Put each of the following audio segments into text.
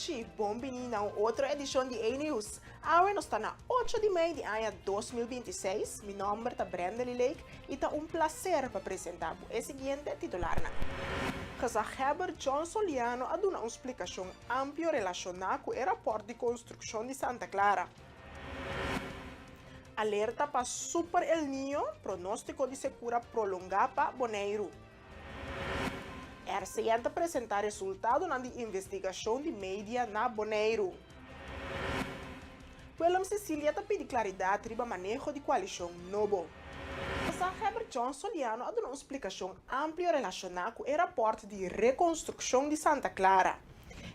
nochi, bon bini na un otro edishon di A-News. Awe nos ta na 8 di mei di aña 2026. Mi nòmber ta Brenda Lake i ta un plaser pa presentá e siguiente titularnan. Gezaghebber John Soliano a duna un splikashon amplio relashoná ku e rapòrt di konstrukshon di Santa Clara. Alerta pa Super El Niño, pronóstiko di sekura prolongá pa Boneiru. RCN ta presentá resultadonan di investigashon di media na Boneiru. Willem Cecilia ta pidi klaridat riba maneho di koalishon nobo. Gezaghebber John Soliano a duna un splikashon amplio relashoná ku e rapòrt di rekonstrukshon di Santa Clara.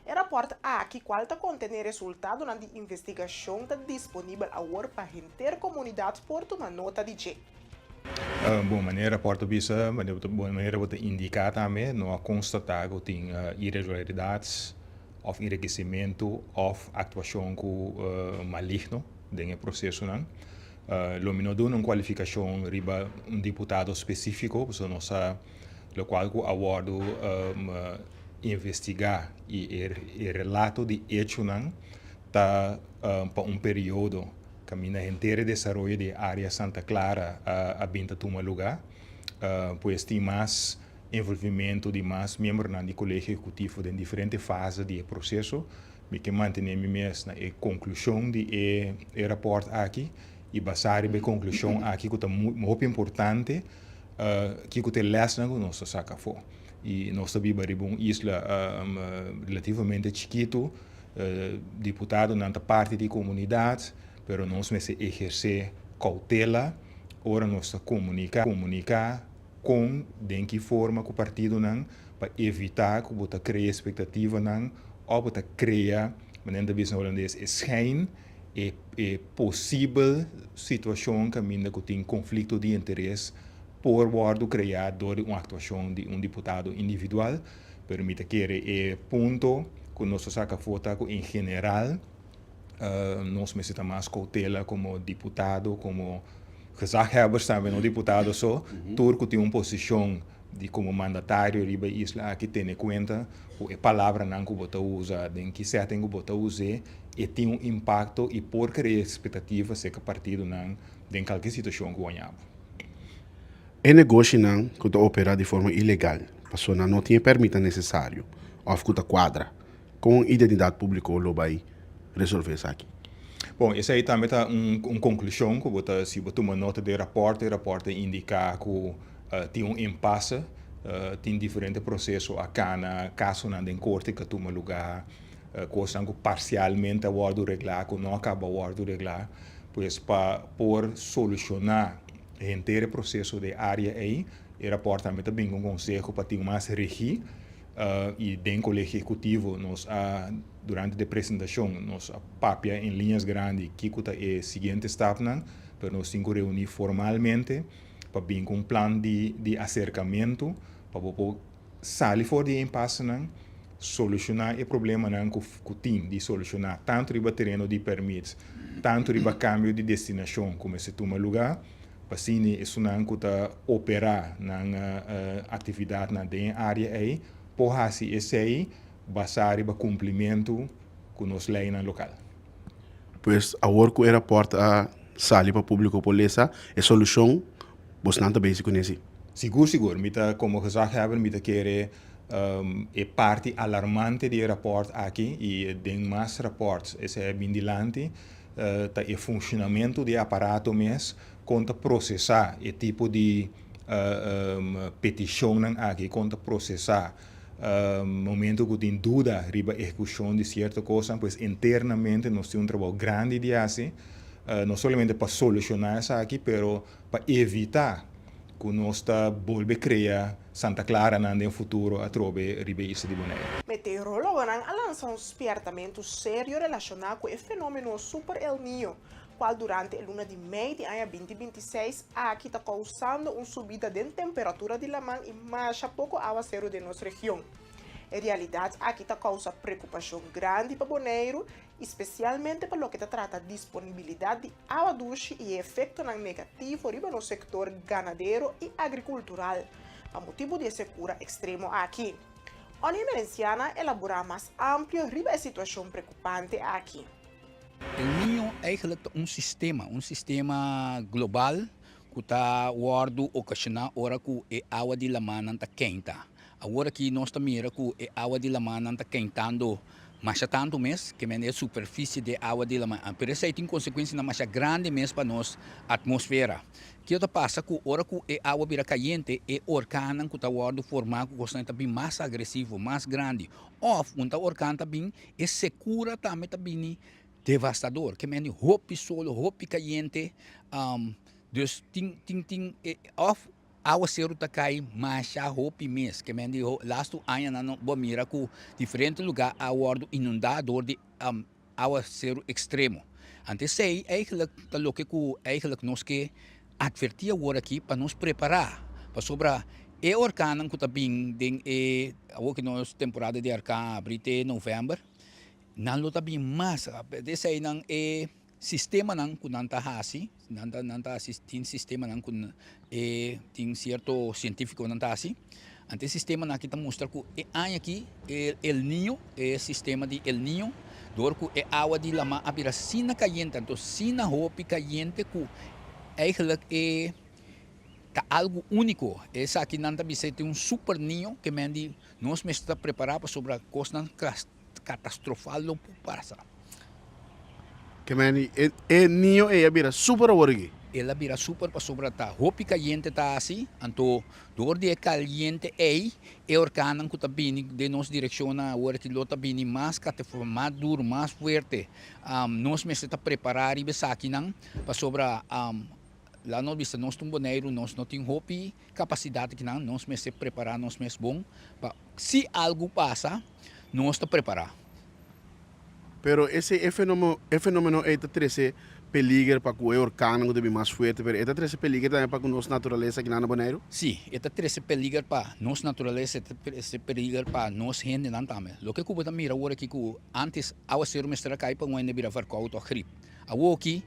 E rapòrt aki, kual ta kontené resultadonan di investigashon, ta disponibel awor pa henter komunidat por tuma nota di dje. Bon, manera rapòrt ta bisa, manera bo ta indiká tambe, no a konstatá ku tin iregularidat òf enrikesimentu òf aktuashon ku maligno den e prosesonan. Lo mi no duna un kualifikashon riba un diputado spesífiko, pasobra nos sa lokual ku a wòrdu investigá i e relato di echonan ta pa un periodo kaminda henter e desaroyo di e área Santa Clara a bin ta tuma lugá. Pues tin mas envolvimentu di mas miembronan di Kolegio Ehekutivo den diferente fase di e proseso. Mi ke mantené mi mes na e konklushon di e rapòrt aki i basá riba e konklushon aki ku ta hopi importante kiko ta e lèsnan ku nos ta saka afó. I nos ta biba riba un isla relativamente chikitu, diputadonan ta parti di komunidat, pero nos mester ehersé koutela ora nos ta komuniká, komuniká kon, den ki forma ku partidonan pa evitá ku bo ta krea espektativanan òf bo ta krea, manera nan ta bisa na holandes, e schijn, e e posibel situashon kaminda ku tin konflikto di interes por wòrdu kreá dor di un aktuashon di un diputado individual, pero mi ta kere e punto ku nos ta saka afó ta ku en general nos mester ta mas koutela komo diputado, komo gezaghebbers tambe, no diputado so, tur ku tin un posishon di komo mandatario riba e isla aki tene kuenta ku e palabranan ku bo ta usa, den ki setting ku bo ta us'é, e tin un impakto i por krea ekspektativa serka partidonan den kalke situashon ku bo haña bo. E negoshinan ku ta operá di forma ilegal pasobra nan no tin e pèrmitnan nesesario òf ku ta kuadra kon Identidat Públiko lo bai resolvé esaki? Bon, esei tambe ta un konklushon ku bo ta, si bo tuma nota di e rapòrt, e rapòrt ta indiká ku tin un impase, tin diferente proseso a kana, kasonan den korte ku a tuma lugá, kosnan ku parsialmente a wòrdu reglá, ku no a kaba wòrdu reglá. Pues pa por solushoná henter e proseso den e área ei, e rapòrt tambe ta bin ku un konseho pa tin mas regí i den Kolegio Ehekutivo nos a durante di e presentashon nos a papia en liñas grandi kiko ta e siguiente stapnan, pero nos tin ku reuní formalmente pa bin ku un plan di di aserkamentu pa bo por sali for di e impasenan, solushoná e problemanan ku ku tin di solushoná tantu riba tereno di pèrmit, tantu riba kambio di destinashon ku mester tuma lugá, pa asina esunnan ku ta operá nan aktividatnan den e área ei por hasi esei basá riba kumplimentu ku nos leinan lokal. Pues awor ku e rapòrt a sali pa públiko por lesa, e solushon bosnan ta bezi kuné si? Sigur sigur, mi ta komo gezaghebber mi ta kere e parti alarmante di e rapòrt aki i den mas rapòrt esei a bin dilanti ta e funshonamentu di e aparato mes kon ta prosesá e tipo di petishonnan aki, kon ta prosesá momento ku tin duda riba ehekushon di sierto kosnan, pues internamente nos tin un trabou grandi di hasi, no solamente pa solushoná esaki, pero pa evitá ku nos ta bolbe krea Santa Claranan den futuro atrobe riba e isla di Boneiru. Meteorologonan a lansa un spièrtamentu serio relashoná ku e fenómeno Super El Niño, kual durante e luna di mei di aña 2026 aki ta kousando un subida den temperatura di laman i masha poko awaseru den nos region. E realidat aki ta kousa preokupashon grandi pa Boneiru i spesialmente pa loke ta trata disponibilidat di awa dushi i e efektonan negativo riba nos sektor ganadero i agrikultural pa motibu di e sekura ekstremo aki. Onnie Emerenciana a elaborá mas amplio riba e situashon preokupante aki. El Niño eigenlijk ta un sistema, un sistema global ku ta wòrdu okashoná ora ku e awa di lamannan ta keinta. Awor aki nos ta mira ku e awa di lamannan ta keintando masha tantu mes, ke men e superfisie di e awa di laman. Pero esei tin konsekuensianan masha grandi mes pa nos atmosfera. Kiko ta pasa ku ora ku e awa bira kayente, e orkannan ku ta wòrdu formá ku kosnan ta bin mas agresivo, mas grandi. Òf un ta orkan ta bin, e sekura tambe ta bini devastador, ke men di hopi solo, hopi kayente, dus tin tin tin òf Awaseru ta kai masha hopi mes. Ke men di lastu añanan bo a mira ku diferente lugá a wòrdu inundá dor di awaseru ekstremo. Anto esei eigentlik ta loke ku eigentlik nos ke atvertí awor aki pa nos prepará pasobra e orkannan ku ta bin den e awor ku nos temporada di orkan a abri te novèmber nan lo ta bin mas. Eseinan e. Sistemanan ku nan ta hasi, nan ta nan ta hasi tin sistemanan ku e tin sierto sientífikonan ta hasi. Anto e sistemanan aki ta mustra ku e aña aki e El Niño, e sistema di El Niño, dor ku e awa di laman a bira asina kayente, anto asina hopi kayente ku eigenlijk e ta algu úniko. Esaki nan ta bisa e tin un super niño ke men di nos mester ta prepará pasobra kosnan Catastrofal lo por pasa. Ke meni e e niño ei a bira super awor aki. El a bira super pasobra ta hopi cayente ta haci, anto door di e caliente ei e orkannan cu ta bini den nos direccionnan awor aki lo ta bini mas mas duro, mas fuerte. Nos mester ta prepara riba esakinan pasobra laat nos bisa nos ta un Boneiru, nos no tin hopi Kapasidat kinan nos mester prepará nos mes bon pa si algu pasa nos ta prepará. Pero ese e fenómeno e fenómeno ei ta trese peliger pa ku e orkannan ku ta bin mas fuerte, pero e ta trese peliger tambe pa ku nos naturalesa kinan na Boneiru? Sí, e ta trese peliger pa nos naturalesa, e ta trese peliger pa nos hendenan tambe. Loke ku bo ta mira awor aki ku ántes awaseru mester a kai pa un hende bira verkoud òf grip. Awoki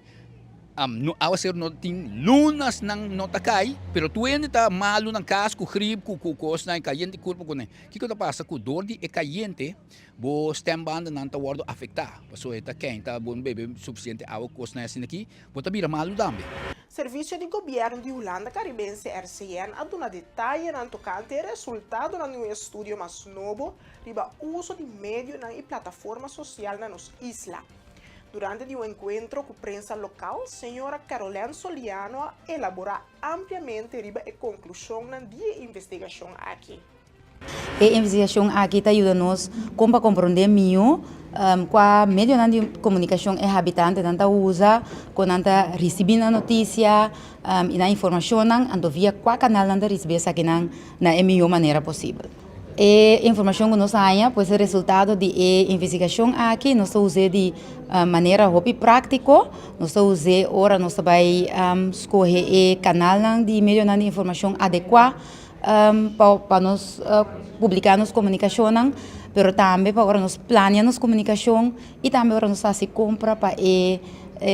no awaseru no tin lunas nan no ta kai pero tur hende ta malu nan kas ku grip ku ku kosnan kayente kurpo ku kiko ta pasa ku dor di e kayente bo stembandennan ta wordo afekta pasobra e ta keinta bo no bebe sufisiente awa ku kosnan asina aki bo ta bira malu tambe. Servisio di Gobièrnu di Hulanda Karibense, RCN, a duna detayenan tokante e resultadonan di un estudio mas nobo riba uso di medionan i plataforma sosial na nos isla. Durante di un enkuentro ku prensa lokal, señora Caroline Soliano a elaborá ampliamente riba e konklushonnan di e investigashon aki. E investigashon aki ta yuda nos kon pa komprondé mihó kua medionan di komunikashon e habitantenan ta usa, kon nan ta risibí nan notisia i nan informashonnan, anto via kua kanal nan ta risibí esakinan na e mihó manera posibel. E informashon ku nos haña, pues e resultado di e investigashon aki, nos ta us'é di manera hopi práktiko. Nos ta us'é ora nos ta bai skohe e kanalnan di medionan di informashon adekuá pa pa nos publiká nos komunikashonnan, pero tambe pa ora nos plania nos komunikashon i tambe ora nos ta hasi kompra pa e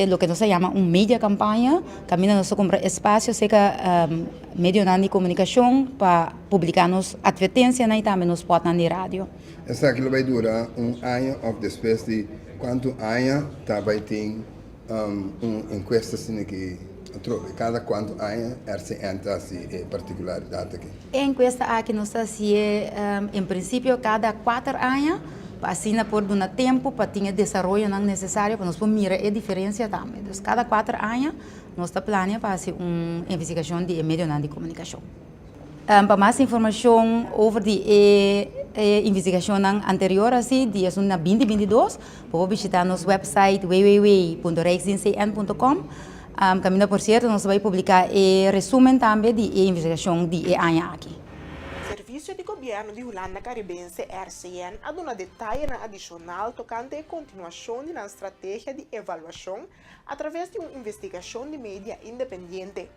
loke nos ta yama un media kampaña, kaminda nos ta kumpra espasio serka medionan di komunikashon pa Publiká nos atvertensianan i tambe nos spòtnan di radio. Esaki lo bai dura un aña òf despues di kuantu aña ta bai tin un enkuesta asina aki atrobe? Kada kuantu aña RCN ta hasi e partikularidat aki? E enkuesta aki nos ta hasié en prinsipio kada kuater aña pa asina por duna tempu pa tin e desaroyonan nesesario pa nos por mira e diferensia tambe. Dus kada kuater aña nos ta plania pa hasi un investigashon di e medionan di komunikashon. Pa mas informashon over di e investigashonnan anterior asi di esun na binti binti dos, bo por bishita nos website www.rijksdienstcn.com. Kaminda por sierto nos ta bai publiká e resumen tambe di e investigashon di e aña aki. Servisio di Gobièrnu di Hulanda Karibense, RCN, a duna detayenan adishonal tokante e kontinuashon di nan strategia di evaluashon atraves di un investigashon di media independiente.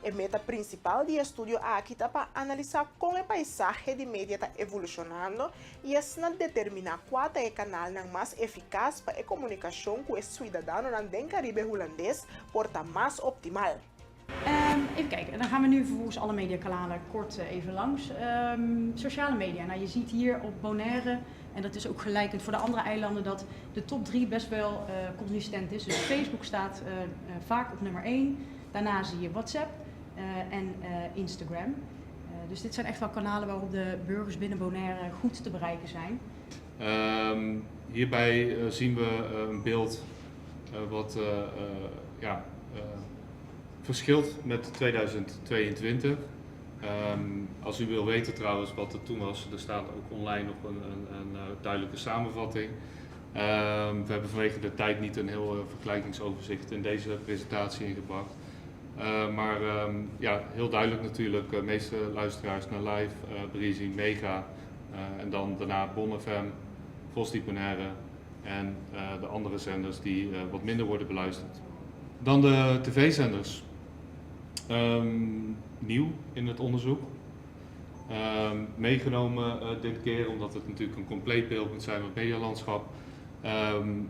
E meta prinsipal di e estudio aki ta pa analisá kon e paisahe di media ta evolushonando i asina determiná kua ta e kanalnan mas efikas pa e komunikashon ku e suidadanonan den Karibe Hulandes por ta mas optimal. Even kijken, dan gaan we nu vervolgens alle mediakanalen kort even langs. Sociale media, nou, je ziet hier op Bonaire, en dat is ook gelijkend voor de andere eilanden, dat de top 3 best wel consistent is. Dus Facebook staat vaak op nummer 1. Daarna zie je WhatsApp en Instagram. Dus dit zijn echt wel kanalen waarop de burgers binnen Bonaire goed te bereiken zijn. Hierbij zien we een beeld wat, ja, verschilt met 2022. Als u wil weten trouwens wat het toen was, er staat ook online nog een duidelijke samenvatting. We hebben vanwege de tijd niet een heel vergelijkingsoverzicht in deze presentatie ingebracht. Maar ja, heel duidelijk natuurlijk, de meeste luisteraars naar Live, Breezy, Mega en dan daarna Bon FM, Vos di Bonaire en de andere zenders die wat minder worden beluisterd. Dan de tv-zenders. Nieuw in het onderzoek. Meegenomen dit keer omdat het natuurlijk een compleet beeld moet zijn van het medialandschap.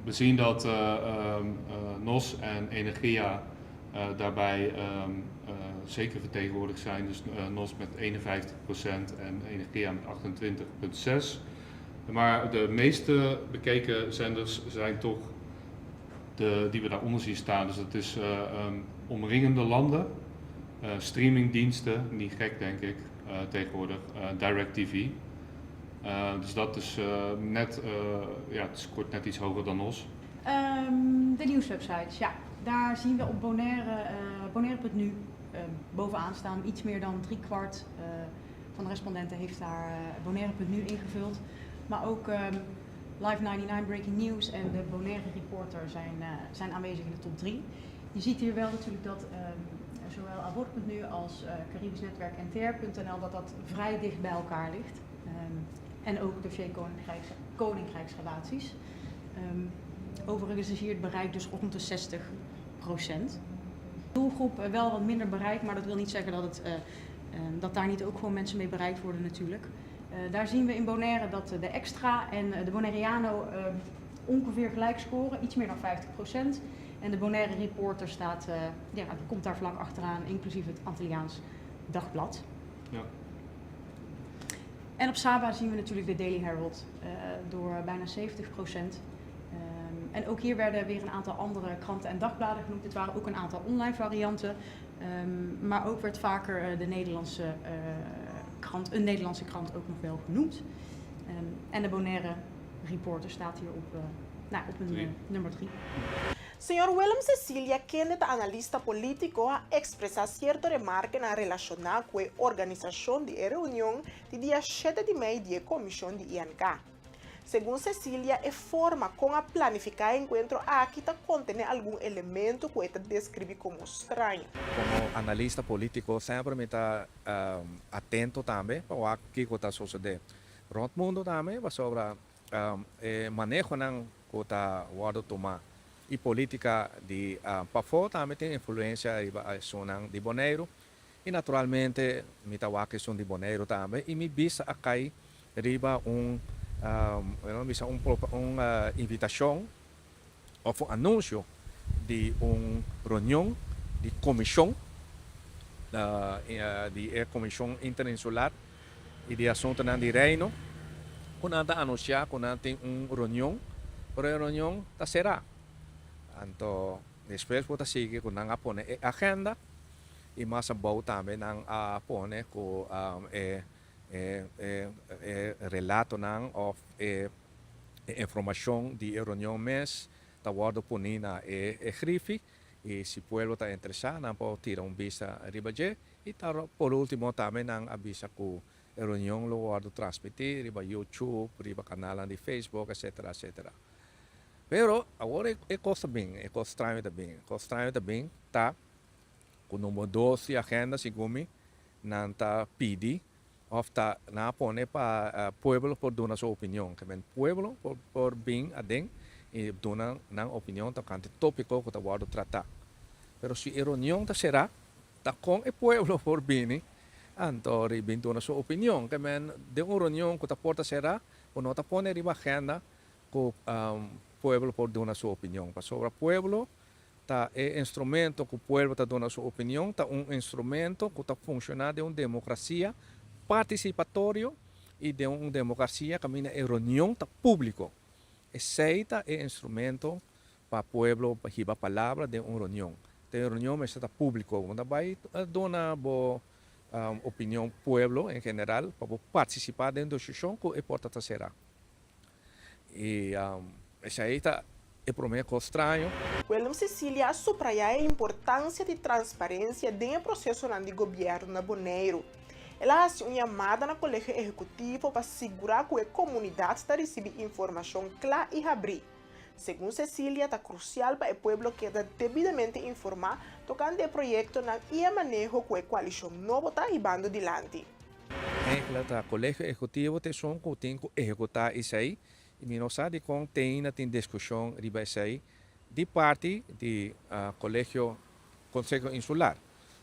We zien dat NOS en Energia daarbij zeker vertegenwoordigd zijn. Dus NOS met 51% en Energia met 28,6%. Maar de meeste bekeken zenders zijn toch de die we daaronder zien staan. Dus dat is omringende landen, streamingdiensten, niet gek denk ik tegenwoordig, DirecTV. Dus dat is net, ja, het scoort net iets hoger dan NOS. De nieuwswebsites, ja. Daar zien we op Bonaire, Bonaire.nu bovenaan staan. Iets meer dan 3/4 van de respondenten heeft daar Bonaire.nu ingevuld. Maar ook Live 99 Breaking News en de Bonaire Reporter zijn aanwezig in de top 3. Je ziet hier wel natuurlijk dat zowel Awor.nu als Caribisch Netwerk en NTR.nl dat dat vrij dicht bij elkaar ligt. En ook dossier Koninkrijksrelaties. Overigens is hier het bereik dus rond de 60%. Doelgroep wel wat minder bereik, maar dat wil niet zeggen dat daar niet ook gewoon mensen mee bereikt worden natuurlijk. Daar zien we in Bonaire dat de Extra en de Bonaireano ongeveer gelijk scoren, iets meer dan 50%. En de Bonaire Reporter ja, komt daar vlak achteraan, inclusief het Antilliaans Dagblad. En op Saba zien we natuurlijk de Daily Herald door bijna 70%. En ook hier werden weer een aantal andere kranten en dagbladen genoemd. Dit waren ook een aantal online varianten. Maar ook werd vaker de Nederlandse krant, een Nederlandse krant ook nog wel genoemd. En de Bonaire Reporter staat hier op, nou, op een nummer 3. Señor Willem Cecilia, kende ta analista polítiko, a ekspresá sierto remarkenan relashoná ku e organisashon di e reunion di dia 7 di mei di komishon di INK. Segun Cecilia, e forma kon a planifiká e enkuentro aki ta kontené algun elemento ku e ta deskribí komo straño. Komo analista polítiko, semper mi ta atento tambe pa kiko ta susedé rònt mundu tambe sobre e manehonan ku ta wòrdu tumá i polítika di pafó tambe tin influensia riba asuntunan di Boneiru i naturalmente mi ta wak esun di Boneiru tambe i mi bista a kai riba un bisa un invitashon òf un anunsio di un reunion di komishon di komishon interinsular i di asuntunan di reino ku nan ta anunsiá ku nan tin un reunion, pero e reunion ta será. Anto despues bo ta sigui ku nan a pone e agenda i mas abou tambe nan a pone ku e relatonan òf e informashon di e reunion mes ta wòrdu poní na e griffie i si pueblo ta interesá nan por tira un bista riba dje. I ta por último tambe nan a bisa ku e reunion lo wòrdu transmití riba YouTube, riba kanal di Facebook, etc, etc. Pero awor e kos ta bin, e kos straño ta bin. E kos straño ta bin ta ku number 2 di agenda, segun mi, nan ta pidi òf ta nan a pone pa pueblo por duna su opinion. Ke men pueblo por bin aden i duna nan opinion tokante tópiko ku ta wòrdu tratá. Pero si e reunion ta será, ta kon e pueblo por bini anto bin duna su opinion? Ke men den un reunion ku ta porta será, ku no ta pone riba agenda ku pueblo por duna su opinion. Pasobra pueblo Ta e instrumento ku pueblo ta duna su opinion ta un instrumento ku ta funshoná den un demokrasia partisipatorio i den un demokrasia kaminda e reunion ta públiko. Esei ta e instrumento pa pueblo hiba palabra den un reunion. Den e reunion mester ta públiko. Bo ta bai duna bo opinion pueblo en general pa bo partisipá den desishon ku e porta ta será. I esei ta e promé kos straño. Willem Cecilia a subrayá e importansia di transparensia den e prosesonan di gobièrnu na Boneiru. El a hasi un yamada na Kolegio Ehekutivo pa sigurá ku e komunidat ta risibí informashon kla i habrí. Segun Cecilia, ta krusial pa e pueblo keda debidamente informá tokante e proyektonan i e maneho ku e koalishon nobo ta hibando dilanti. Enkele ta Kolegio Ehekutivo ta esun ku tin ku ehekutá esei i mi no sa dikon te ainda tin diskushon riba esei di parti di Kolegio Konseho Insular.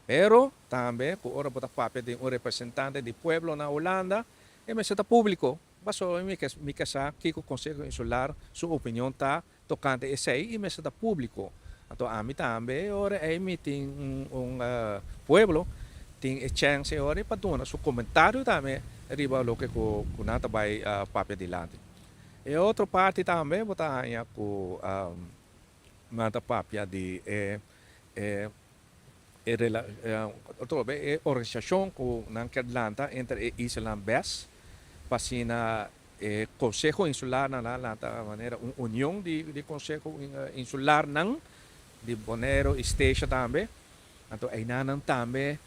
Pero tambe ku ora bo ta papia di un representante di pueblo na Hulanda e mester ta públiko pasobra mi ke sa kiko Konseho Insular su opinion ta tokante esei i mester ta públiko. Anto ami tambe e ora ei mi tin un pueblo tin e chèns e ora ei pa duna su komentario tambe riba loke ku nan ta bai papia dilanti. E otro parti tambe bo ta haña ku nan ta papia di e e e organisashon ku nan kier lanta entre e islanan bes pa asina E Konseho Insularnan a lanta manera un union di Konseho Insularnan di Boneiru i Statia tambe. Anto einanan tambe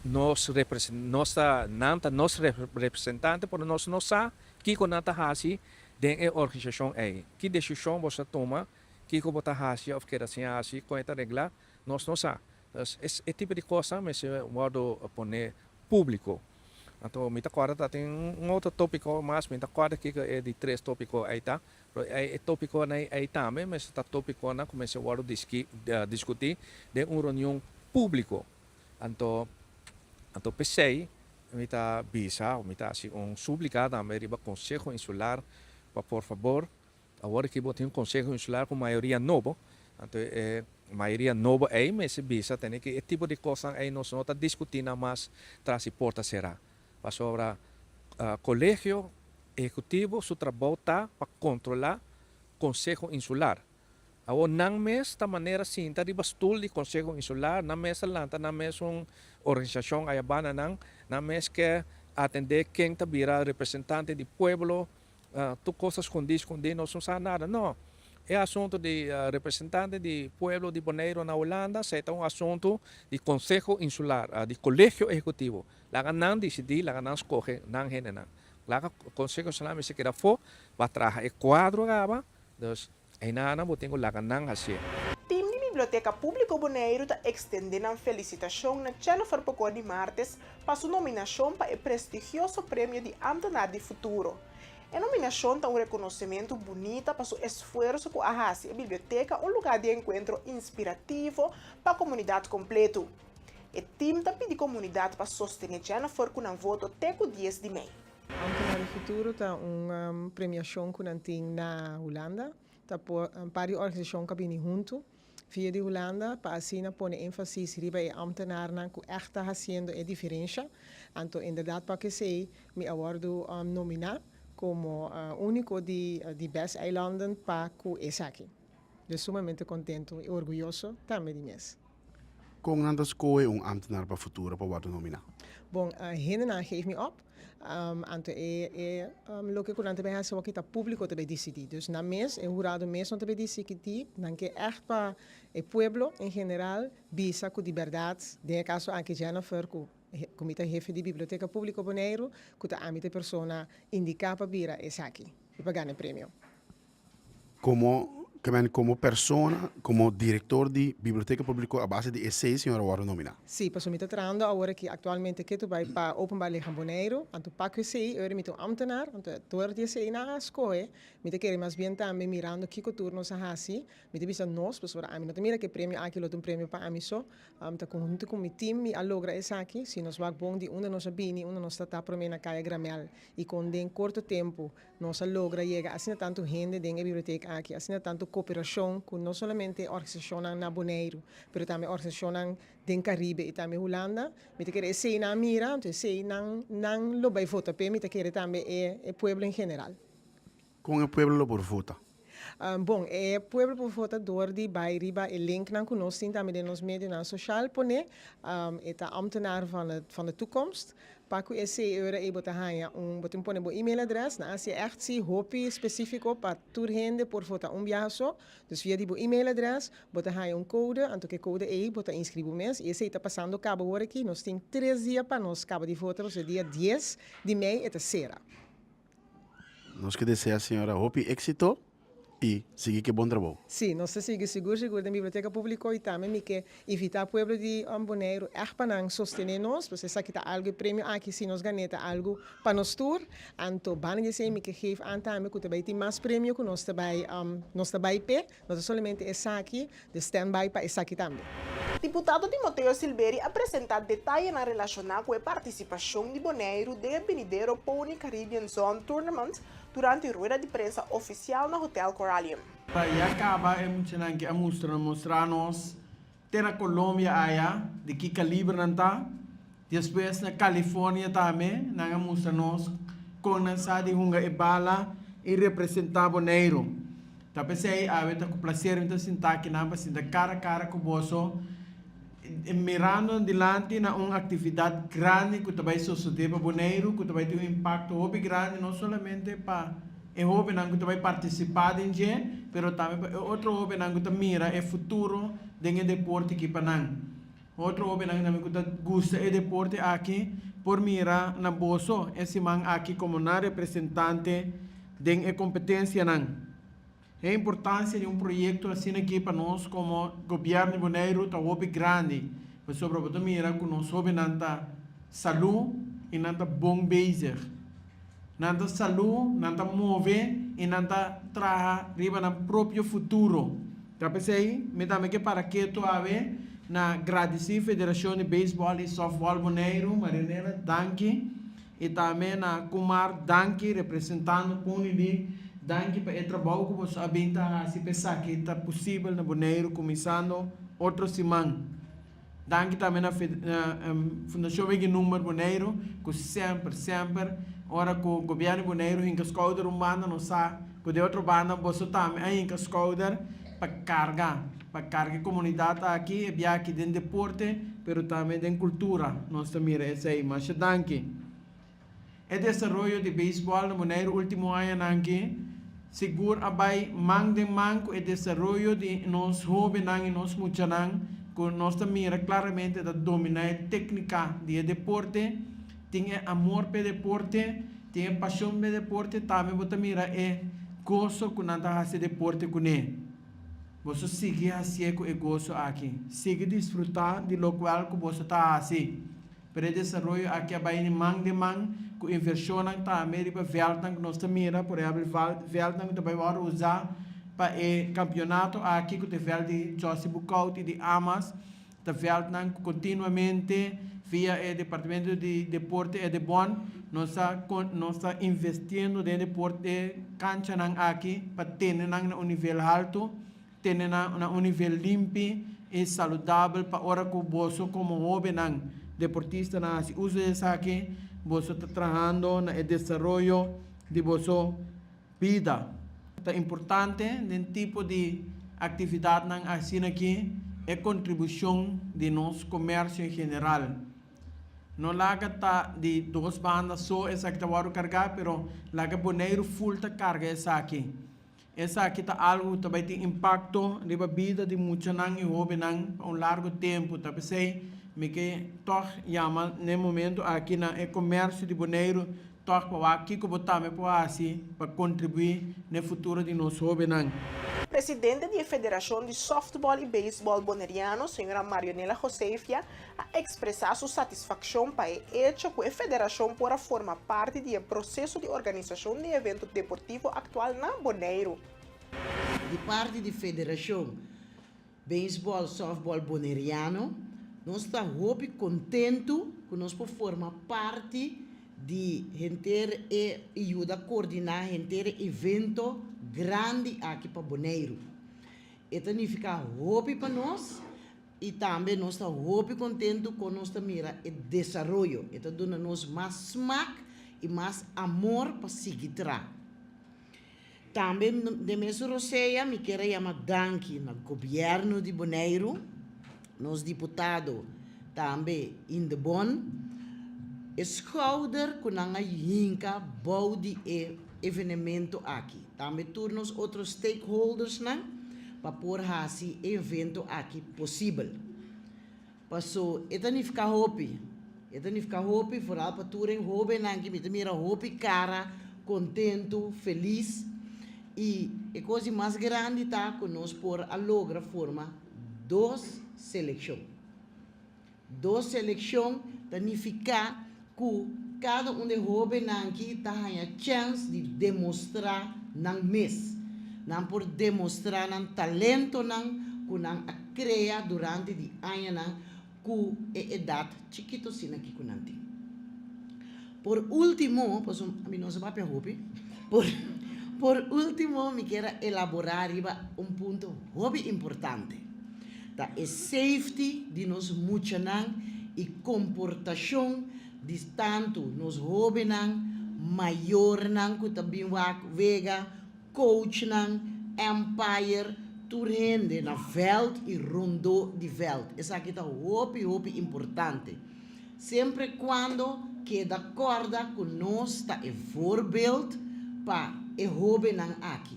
nos nos ta nan ta nos representante pero nos no sa kiko nan ta hasi den e organisashon ei. Ki desishon bo sa tuma, kiko bo ta hasi òf keda sin hasi, kon e ta reglá, nos no sa. Entonces e tipo di kosnan mester wòrdu pone públiko. Anto mi ta kòrda ta tin un otro tópiko mas, mi ta kòrda kiko e di tres tópiko ei ta, pero e tópikonan ei tambe mester ta tópikonan ku mester wòrdu diskutí den un reunion públiko. Anto anto p'esei mi ta bisa òf mi ta hasi un súplika tambe riba Konseho Insular pa por fabor Awor aki bo tin un Konseho Insular ku mayoria nobo, anto e mayoria nobo ei mester bisa tene ku e tipo di kosnan ei nos no ta diskutí nan mas tras di porta será. Pasobra Kolegio Ehekutivo su trabou ta pa kontrolá Konseho Insular. Awor nan mes ta manera sinta riba stul di Konseho Insular, nan mes ta lanta nan mes un organisashon ayabanda nan, nan mes ke atendé ken ta bira representante di pueblo, Tur cos ta scondi scondi nos no sa nada no e asunto di representante di pueblo di Boneiru na Hulanda esey ta un asunto di conseho insular di colegio ehecutivo laga nan dicidi laga nan scoge nan hendenan laga conseho insular mester keda afo pa traha e cuadro caba dus Einanan bo tin ku laga nan hasié. Tim di Biblioteka Públiko Boneiru ta ekstendé nan felisitashon na Jennifer Pokor di Martes pa su nominashon pa e prestigioso premio di Ámtenar di Futuro. E nominashon ta un rekonosementu bunita pa su esfuerso ku a hasi e biblioteka un lugá di enkuentro inspirativo pa komunidat kompletu. E tim ta pidi komunidat pa sostené Jennifer ku nan voto te ku dies di mei. Ambtenaar di Futuro ta un premiashon ku nan tin na Hulanda. Ta por un par di organisashon ku a bini huntu via di Hulanda pa asina pone énfasis riba e ambtenaarnan ku ègt ta hasiendo e diferensha. Anto inderdat pa kesei mi a wòrdu nominá komo úniko di di bes eilanden pa ku esaki. Dus sumamente kontentu i orguyoso tambe di mes. Kon nan ta skohe un ambtenaar pa futuro pa wòrdu nominá? Bon, hendenan geef mi op. Anto e e loke ku nan ta bai hasi awor ta públiko ta bai disidí. Dus nan mes, e hurado mes no ta bai disidí, nan ke ègt pa e pueblo en general bisa ku di bèrdat, den e kaso aki Jennifer ku ku mi ta hefe di Biblioteka Públiko Boneiru, ku ta ami ta e persona indiká pa bira esaki i pa gana e premio. Komo ke men komo persona, komo direktor di Biblioteka Públiko a base di esei señor a wòrdu nominá? Sí, pasobra mi ta trahando awor aki aktualmente ketu bai pa Openbaar Lichaam Boneiru, anto pa ku esei ora mi ta un ámtenar, anto dor di esei nan a skohe, mi ta kere mas bien tambe mirando kiko tur nos a hasi, mi ta bisa nos, pasobra ami no ta mira ku e premio aki lo ta un premio pa ami so, ta huntu ku mi tim mi a logra esaki, si nos wak bon di unda nos a bini, unda nos ta ta promé na Kaya Gramel i kon den korto tempu Nos a logra yega asina tantu hende den e bibliotek aki, asina tantu koperashon ku no solamente organisashonnan na Boneiru, pero tambe organisashonnan den Karibe i tambe Hulanda. Mi ta kere esei nan a mira, anto esei nan nan lo bai vota p'e, mi ta kere tambe e e pueblo en general. Kon e pueblo lo por vota? Bon, e pueblo por vota dor di bai riba e linknan ku nos tin tambe den nos medionan soshal pone. E ta Ambtenaar van de van de Toekomst. Pa ku esei e ora ei bo ta haña un, bo tin pone bo e-mailadres. Nan hasi ègt si hopi spesífiko pa tur hende por vota un biaha so. Dus via di bo e-mailadres bo ta haña un kode, anto ku e kode ei bo ta inskribí bo mes. I esei ta pasando kaba ora aki. Nos tin tres dia pa nos kaba di vota, pasobra dia dies di mei e ta sera. Nos ke desea señora hopi éxito y sigui ke bon trabou. Sí, nos ta sigui sigur sigur den Biblioteka Públiko i tambe mi ke invitá pueblo di Boneiru ègt pa nan sostené nos, pasobra esaki ta algu, e premio aki si nos gan'é ta algu pa nos tur. Anto banda di esei mi ke geef aan tambe ku ta bai tin mas premio ku nos ta bai nos ta bai p'e, no ta solamente esaki, dus stand by pa esaki tambe. Diputado Timoteo Silberi a presentá detayenan relashoná ku e partisipashon di Boneiru den e binidero Pony Caribbean Zone Tournament durante rueda di prensa ofisial na Hotel Coralium. Pa ya kaba e muchanan ke a mustra mostrá nos te na Colombia aya di ki kaliber nan ta, despues na California tambe nan a mustra nos kon nan sa di hunga e bala i representá Boneiru. Ta p'esei awe ta ku plaser mi ta sinta akinan pa sinta kara kara ku boso mirando dilanti na un aktividat grandi ku ta bai sosodé pa Boneiru ku ta bai tin un impakto hopi grandi no solamente pa e hóbennan ku ta bai partisipá den dje pero tambe pa e otro hóbennan ku ta mira e futuro den e deporte aki pa nan. Otro hóbennan tambe ku ta gusta e deporte aki por mira na boso e siman aki komo nan representante den e kompetensianan. E importansia di un proyekto asina aki pa nos komo gobièrnu di Boneiru ta hopi grandi, pasobra bo ta mira ku nos hóbennan ta salú i nan ta bon bezig. Nan ta salú, nan ta move i nan ta traha riba nan propio futuro. Ta p'esei mi tambe ke para ketu awe na gradisí Federashon di Beisbòl i Sòftbòl Boneiru, Marianela, danki, i tambe na Kumar, danki, representando Pony League, danki pa e trabou ku boso a bin ta hasi pa esaki ta posibel na Boneiru kuminsando otro siman. Danki tambe na Fundashon Wiki Number Boneiru ku semper semper ora ku gobièrnu di Boneiru hinka skouder un banda nos sa ku di otro banda boso tambe a hinka skouder pa karga pa karga e komunidat aki e bia aki den deporte pero tambe den kultura nos ta mira esei. Masha danki. E desaroyo di beisbòl na Boneiru último añanan aki sigur a bai man den man ku e desaroyo di nos hóbennan i nos muchanan ku nos ta mira klaramente ta dominá e téknika di e deporte, tin e amor p'e deporte, tin e pashon p'e deporte, tambe bo ta mira e goso ku nan ta hasi deporte kuné. Boso sigui hasié ku e goso aki. Sigui disfrutá di lokual ku boso ta hasi. Pero e desaroyo aki a bai man den man ku invershonnan tambe riba vèltnan ku nos ta mira, por ehèmpel vèltnan ku ta bai wòrdu usá pa e kampionato aki ku ta e vèlt di Jossy Boekhoudt i di Amas, ta vèltnan ku kontinuamente via e departamento di deporte Edebon nos ta nos ta investiendo den deporte kanchanan aki pa tene nan na un nivel haltu. Tene nan na un nivel limpi i saludabel pa ora ku boso komo hóbennan deportistanan hasi uso di esaki, boso ta trahando na e desaroyo di boso bida. Ta importante den tipo di aktividatnan asina aki e kontribushon di nos komersio en general. No laga ta di dos banda so esaki ta wòrdu kargá, pero laga Boneiru ful ta karga esaki. Esaki ta algu ku ta bai tin impakto riba bida di muchanan i hóbennan pa un largu tempu. Ta p'esei mi ke tòg yama n'e momentu aki na e komèrsio di Boneiru tòg pa wak kiko bo tambe por hasi pa kontribuí n'e futuro di nos hóbennan. Presidente di e Federashon di Sòftbòl i Beisbòl Boneriano, señora Marionela Josefia, a ekspresá su satisfakshon pa e echo ku e federashon por a forma parti di e proseso di organisashon di evento deportivo aktual na Boneiru. Di parti di Federashon Beisbòl Sòftbòl Boneriano nos ta hopi kontentu ku nos por forma parti di henter e i yuda koordiná henter e evento grandi aki pa Boneiru. E ta nifiká hopi pa nos i tambe nos ta hopi kontentu kon nos ta mira e desaroyo. E ta duna nos mas smak i mas amor pa sigui traha. Tambe den mesun rosea mi kier a yama danki na gobièrnu di Boneiru, nos diputado tambe Indebon, e skouder ku nan a hinka bou di e evenemento aki. Tambe tur nos otro stakeholdersnan pa por hasi e evento aki posibel. Paso e ta nifiká hopi. E ta nifiká hopi foral pa tur e hóbennan ki mi ta mira hopi kara kontentu, felis. I e kos di mas grandi ta ku nos por a logra forma dos selekshon. Dos selekshon ta nifiká ku kada un di e hóbennan ki ta haña chèns di demostrá nan mes. Nan por demostrá nan talentonan ku nan a krea durante di añanan ku e edat chikito asina ki ku nan tin. Por último, pasobra mi no sa papia hopi, por por último mi kier a elaborá riba un punto hopi importante. Ta e safety di nos muchanan i komportashon di tantu nos hóbennan, mayornan ku ta bin wak wega, coachnan, umpire, tur hende na vèlt i rondó di vèlt. Esaki ta hopi hopi importante. Sempre kuando keda kòrda ku nos ta e voorbeeld pa e hóbennan aki.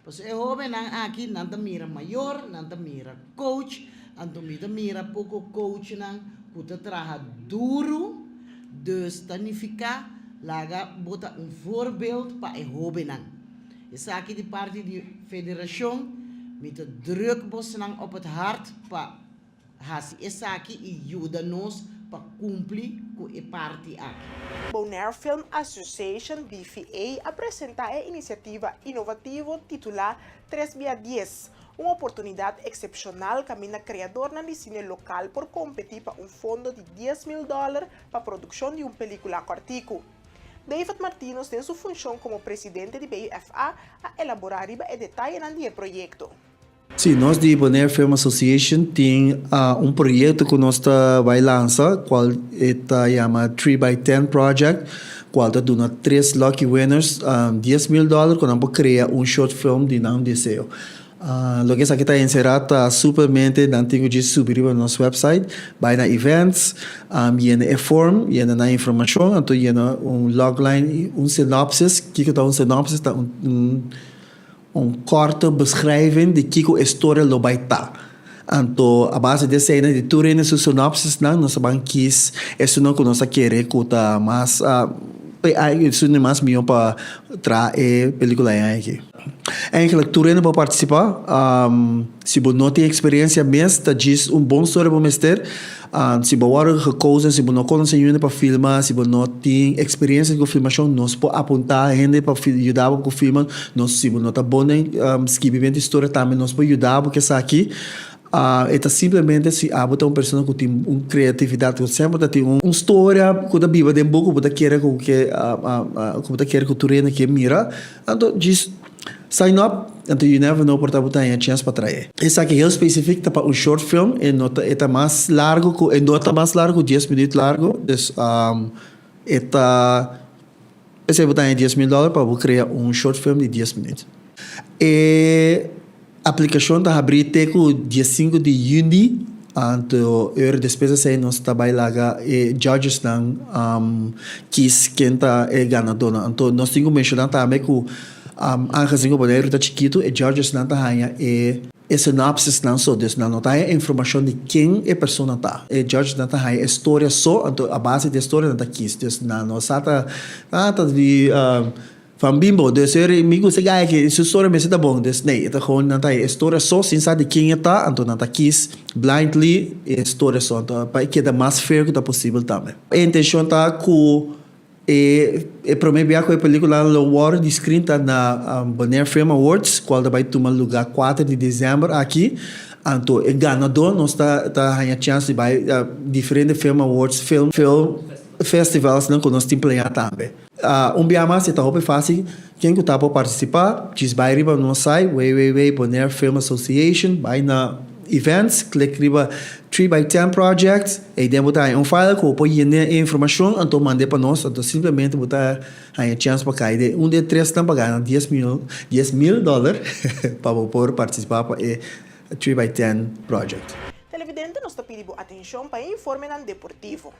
Pasobra e hóbennan aki nan ta mira mayor, nan ta mira coach, anto mi ta mira poko coachnan ku ta traha duru, dus ta nifiká laga bo ta un voorbeeld pa e hóbennan. Esaki di parti di federashon, mi ta druk bosnan op het hart pa Hasi esaki i yuda nos pa kumpli ku e parti aki. Bonaire Film Association, BFA, a presentá e inisiativa inovativo titulá Tres bia dies, un oportunidat eksepshonal kaminda kreadornan di sine lokal por kompetí pa un fondo di 10,000 dòler pa produkshon di un pelíkula kòrtiku. David Martinus den su funshon komo presidente di BFA a elaborá riba e detayenan di e proyekto. Sí, nos di Bonaire Film Association tin un proyecto cu nos ta bay lansa, cual e ta yama Three by Ten Project, cual ta duna tres lucky winners 10,000 dollar cu nan por crea un short film di nan deseo. Loke esaki ta encera ta supermente nan tin cu djis subi riba nos website, bay na events, yena e form, yena nan informacion, anto yena un logline, un synopsis, kico ta un synopsis? Ta un. Un korte beschrijving di kiko e storia lo bai ta. Anto a base di eseinan di tur hende su synopsisnan nos a ban kis esunnan ku nos a kere ku ta mas esun di mas mihó pa traha e pelikula aki. Eigenlijk tur hende por partisipá. Si bo no tin eksperensia mes ta djis un bon storia bo mester. Si bo wòrdu gekozen, si bo no konosé hende pa filma, si bo no tin eksperensia ku filmashon, nos por apuntá hende pa yuda bo ku filma. Nos, si bo no ta bon den skibimento di storia tambe nos por yuda bo ku esaki. E ta simplemente si abo ta un persona ku tin un kreatividat, ku semper ta tin un storia ku ta biba den bo ku bo ta kere ku ke ku bo ta kere ku tur hende ke mira, anto djis Sign up, anto you never know por ta bo ta haña chens pa trae. Esaki heel specifiek ta pa un short film, e no ta e ta mas largo ku e no ta mas largo ku dies minuut largo, dus e ta esei bo ta haña 10,000 dollar pa bo krea un short film di dies minuut. E aplikashon ta habrí te ku 15 di yüni, anto e ora despues esei nos ta bai laga e judgesnan kis ken ta e ganadónan. Anto nos tin ku menshoná tambe ku Aangezien ku Boneiru ta chikitu, e judgesnan ta haña e e synopsisnan so, dus nan no ta haña informashon di ken e persona ta. E judgesnan ta haña e storia so, anto a base di e storia nan ta kis. Dus nan no sa ta, ah, ta di Van Bimbo, dus e mi gusta e guy aki, su storia mester ta bon. Dus nee, e ta gewoon nan ta haña e storia so sin sa di ken e ta, anto nan ta kis blindly e storia so, anto pa e keda mas fair ku ta posibel tambe. E intenshon ta ku E e prome bia ku e pelikula lo wòrdu di screen ta na Bonaire Film Awards kual ta bai tuma lugá kuater di desèmber aki. Anto e ganadó nos ta ta haña chèns di bai diferente film awards, film film festivalsnan ku nos tin planeá tambe. Un bia mas e ta hopi fácil, ken ku ta por partisipá, djis bai riba nos site www.bonairefilmassociation, bai na events, klik riba Three by Ten Project, eiden bo ta haña un file ku bo por yena e informashon anto mand'é pa nos, anto simplemente bo ta haña chèns pa kai den un di e tresnan pa gana 10,000 10,000 dòler pa bo por partisipá pa e Three by Ten Project. Televidente nos ta pidi bo atenshon pa e informenan deportivo.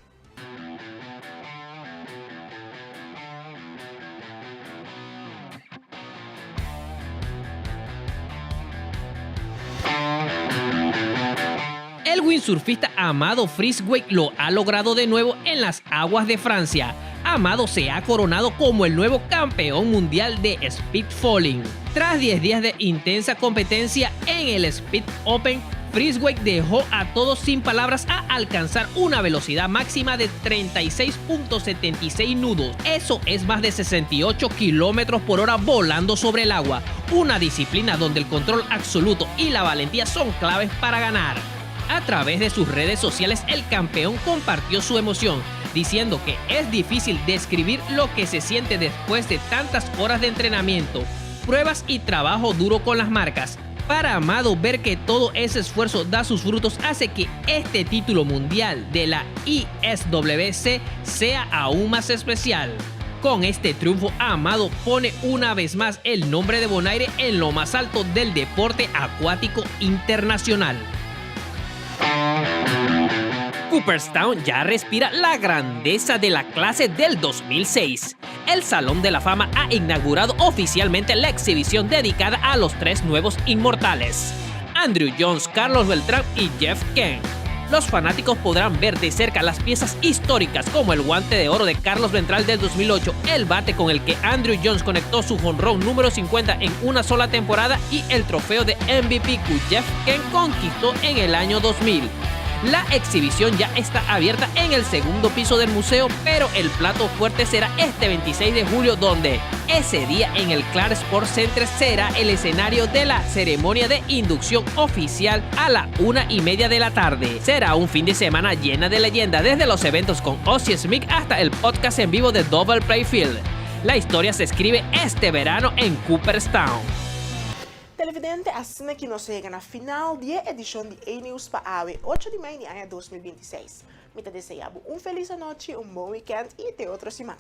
El windsurfista Amado Friswijk lo ha logrado de nuevo en las aguas de Francia. Amado se ha coronado como el nuevo campeón mundial de Speed Falling. Tras 10 días de intensa competencia en el Speed Open, Friswijk dejó a todos sin palabras a alcanzar una velocidad máxima de 36.76 nudos. Eso es más de 68 kilómetros por hora volando sobre el agua. Una disciplina donde el control absoluto y la valentía son claves para ganar. A través de sus redes sociales, el campeón compartió su emoción, diciendo que es difícil describir lo que se siente después de tantas horas de entrenamiento, pruebas y trabajo duro con las marcas. Para Amado, ver que todo ese esfuerzo da sus frutos hace que este título mundial de la ISWC sea aún más especial. Con este triunfo, Amado pone una vez más el nombre de Bonaire en lo más alto del deporte acuático internacional. Cooperstown ya respira la grandeza de la clase del 2006. El Salón de la Fama ha inaugurado oficialmente la exhibición dedicada a los tres nuevos inmortales, Andruw Jones, Carlos Beltrán y Jeff Kent. Los fanáticos podrán ver de cerca las piezas históricas como el guante de oro de Carlos Beltrán del 2008, el bate con el que Andruw Jones conectó su jonrón número 50 en una sola temporada y el trofeo de MVP que Jeff Kent conquistó en el año 2000. La exhibición ya está abierta en el segundo piso del museo, pero el plato fuerte será este 26 de julio, donde ese día en el Clark Sports Center será el escenario de la ceremonia de inducción oficial a la 1:30 de la tarde. Será un fin de semana llena de leyenda, desde los eventos con Ozzie Smith hasta el podcast en vivo de Double Play Field. La historia se escribe este verano en Cooperstown. Televidente, asina ku nos yega na final di e edishon di E-News pa awe, 8 di mei di aña 2026. Mi ta deseá un felis anochi, un bon weekend i te otro siman.